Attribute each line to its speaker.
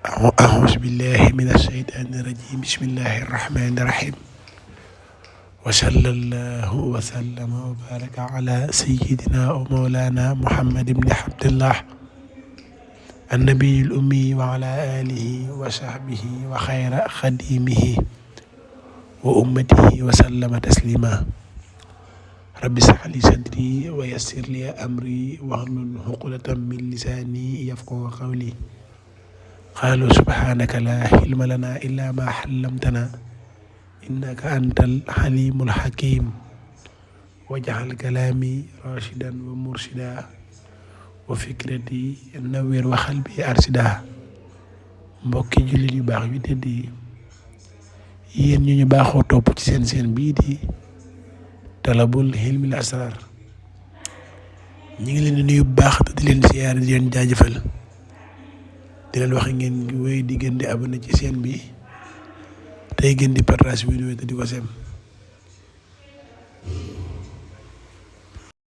Speaker 1: أعوذ بالله من الشيطان الرجيم بسم الله الرحمن الرحيم وصلى الله وسلم وبارك على سيدنا ومولانا محمد بن عبد الله النبي الأمي وعلى آله وصحبه وخير خديمه وأمته وسلم تسليما رب اشرح لي صدري ويسر لي أمري واحلل عقدة من لساني يفقهوا قولي قالوا سبحانك لا علم لنا إلا ما علمتنا إنك أنت الحليم الحكيم واجعل كلامي راشدا ومرشدا وفكرتي نوير وقلبي أرشدا mbokki jullit yu baax yu tedd yi yéen ñu baaxoo topp ci seen bii di talabul hilmil asrar ñi ngi leen di nuyu bu baax te di leen siyaare di leen jaajëfal di leen wax ngeen wéy di gën di abonné ci seen bi tey gën di partage vidéo te di ko sem